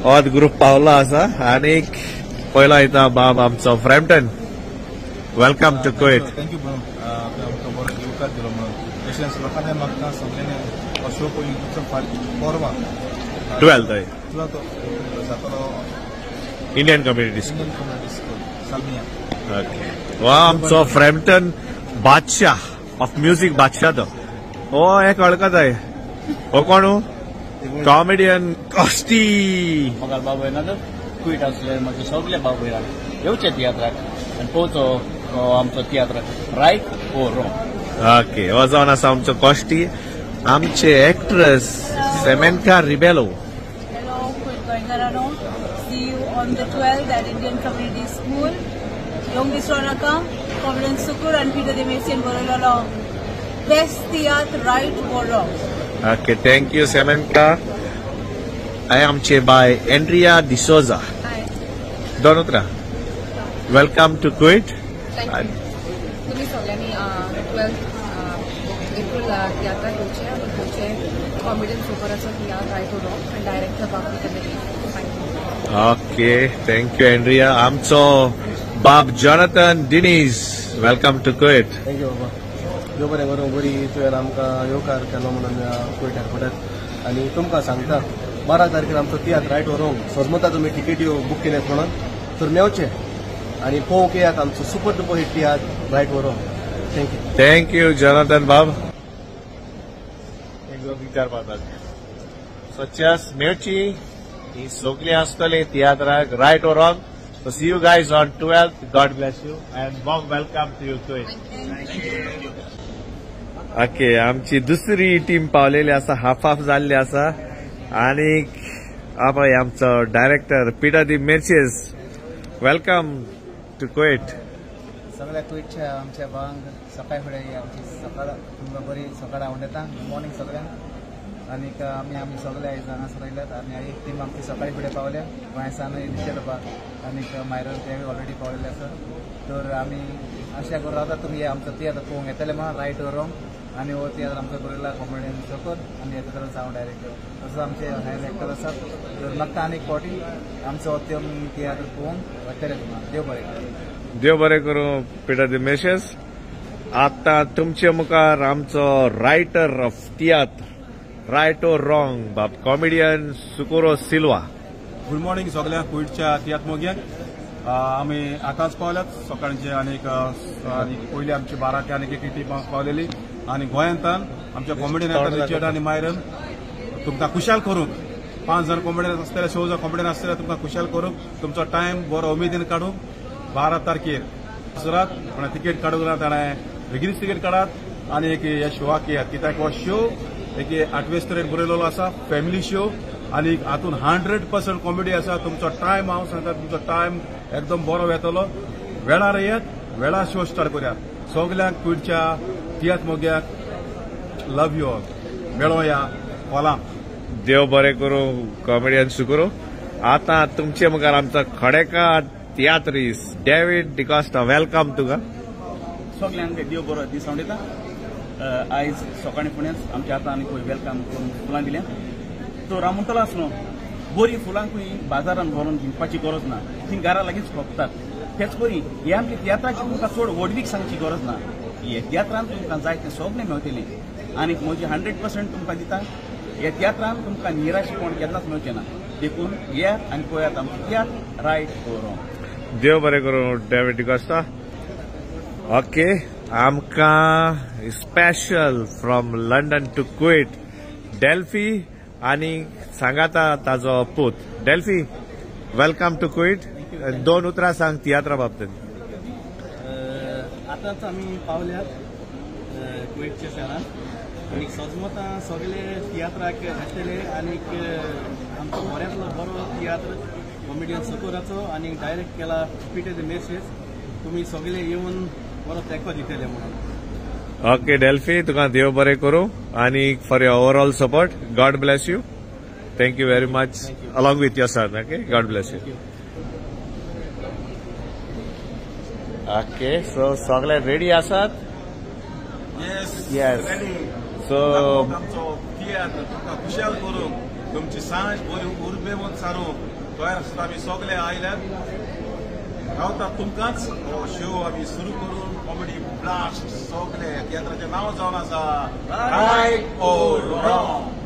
होच ग्रुप पावलो आसा आनी पयलो येता बाब आमचो Frampton. Welcome to Kuwait. Thank you bro, आमकां बरो येवकार दिलो म्हणून. तशेंच लोकांनी म्हाका सगळ्यांनी हो शो पळोवन परवा 12th जातलो Indian community school, Indian community school Salmiya. Okay, हो आमचो फ्रॅम्पटन बादशाह ऑफ म्युझिक बादशाह तो. हो एक वळखत आहे. हो कोण? कॉमेडियन कॉस्टी. मगाल बाबू येना कुवेट आसले मागीर सगळे बाबू येना येवचे तियात्राक आनी पळोवचो आमचो तियात्र रायट ओ रॉंग. ओके, हो जावन आसा आमचो कॉस्टी. आमचे actress Samantha Rebelo. Hello गोंयकारांनो, see you on the 12th at Indian community school. येवंक विसरो नाका. कॉमेडियन सुकूर आनी पिटर दिमेसीन बरयलेलो बेस्ट तियात्र right or wrong. Okay, thank you Samantha. हांवें आमचे बाय एंड्रिया डिसोजा. दोन उतरां. Welcome to Kuwait. तुमी सगळ्यांनी 12 एप्रिल तियात्राक येवचें आनी पळोवचें comedian सुकराचो tiatr right or wrong आनी डायरेक्टर बाब Peter D'Meza. Okay, thank you Andrea. आमचो बाब Jonathan Diniz, welcome to Kuwait. Thank you बाबा. देव बरें करूं. बरी तुवें आमकां येवकार केलो म्हणून कुवेट एअरपोर्टार. आनी तुमकां सांगता 12 तारखेर आमचो तियात्र रायट ओ रॉंग सजमता. तुमी टिकेट्यो बूक केल्यात म्हणून तर मेवचे आनी पळोवंक येयात आमचो super duper hit tiatr right or wrong. Thank you. Thank you Jonathan बाब. एक दोन तीन चार पांच. सो चेस मेळची ही सगळी आसतली तियात्राक right or wrong. So see you guys on 12th. God bless you and warm welcome to you Kuwait. Okay, आमची दुसरी टीम पावलेली आसा, हाफ हाफ जाल्ली आसा. आनी पळय आमचो director Peter D'Menezes, welcome to Kuwait. सगळ्या कुवेटच्या आमच्या भावांक सकाळ फुडें आमची सकाळ तुमकां बरी सकाळ आवडटा. गुड मॉर्निंग सगळ्यांक. आनीक आमी आमी सगळे आयज हांगासर आयल्यात आनी एक टीम आमची सकाळी फुडें पावल्या गोंयसान रिचर्ड बा आनीक मायरन ते ऑलरेडी पावलेले आसा. तर आमी आशा करून रावता तुमी आमचो तियात्र पळोवंक येतले म्हणून रायट ओ रॉंग. आनी हो तियात्र आमचो बरयला कॉमेडियन सुकूर आनी येता हांव डायरेक्टर तसोच आमचे हेर एक्टर आसात. तर म्हाका आनी एक फावटी आमचो तियात्र पळोवंक वतले तुमकां. देव बरें करूं. देव बरें करूं पिटर दिमेशस. आतां तुमचे मुखार आमचो writer of tiatr right or wrong Bab comedian Sucurro Silva. Good morning सगळ्या कुवेटच्या तियात्र मोग्यांक. आमी आतांच पावल्यात सकाळचे आनीक पयली आमची 12 ते आनीक एक टीम पावलेली. आनी गोंयांतान आमच्या कॉमेडियन येतात रिचर्ड आनी मायरन तुमकां खुशाल करूंक. 5 जाण कॉमेडियन आसतले, 6 जाण कॉमेडियन आसतले, तुमकां खुशाल करूंक. तुमचो टायम बरो उमेदीन काडूंक. 12 तारखेर सुरात कोणा तिकेट काडूंक ना ताणें बेगीनच तिकेट काडात आनी एक ह्या शोवाक येयात. कित्याक हो शो एक 8वेच तरेन बरयलेलो आसा, फॅमिली शो आनी हातून 100% कॉमेडी आसा. तुमचो टायम हांव सांगता, तुमचो टायम एकदम बरो वेतलो. वेळार येयात, वेळार शो स्टार्ट करूया. सगल्यांक कुवेटच्या तियात्र मोग्याक लव you all. मेळोया कोलाम. देव बरें करूं कॉमेडियन सुकूर. आतां तुमचे मुखार आमचो खडेकार तियात्रीस डेव्हिड डिकॉस्टा, welcome तुका. सगल्यांक देव बरो दीस हांव दिता. आयज सकाळीं फुडेंच आमच्या आतां आनी खंय welcome करून फुलां दिल्या. तर हांव म्हणटलो आसलो बरीं फुलां खंय बाजारान व्हरून विकपाची गरज ना, ती घरा लागींच खपतात. तेच परी हे आमच्या तियात्राची तुमकां चड व्हडवीक सांगची गरज ना. हे तियात्रान तुमकां जाय तें सगळें मेळटलें आनी म्हजी 100% तुमकां दिता. हे तियात्रान तुमकां निराशेपण केन्नाच मेळचें ना. देखून येयात आनी पळयात आमचो तियात्र रायट ओ रॉंग. देव बरें करूं डेव्हिड डिकॉस्टा. ओके, आमकां special from London to Kuwait Delphi आनी सांगाता ताजो पूत. Delphi, welcome to Kuwait. दोन उतरां सांग तियात्रा बाबतींत. आतांच आमी पावल्यात कुवेटच्या शारांत आनी सजमतां सगळे तियात्राक येतले. आनीक आमचो बऱ्यांतलो बरो तियात्र कॉमेडियन सुकूराचो आनी डायरेक्ट केला पिटर दिमेशेस. तुमी सगळे येवन बरो तेंको दितले म्हणून. ओके डेल्फी, तुका देव बरें करूं आनी for your overall support. God bless you. Thank you very much along with your son. Okay, God bless you. Okay, so सगळे रेडी आसात? Yes yes. Ready. सो आमचो तियात्र तुमकां खुशाल करूंक तुमची सांज बरी उर्बेवंत सारूंक तयार आसता आमी सगळे आयल्यात रावता तुमकांच हो शो आमी सुरू करून कॉमेडी ब्लास्ट सगळे तियात्राचें नांव जावन आसा रायट ओर रॉंग.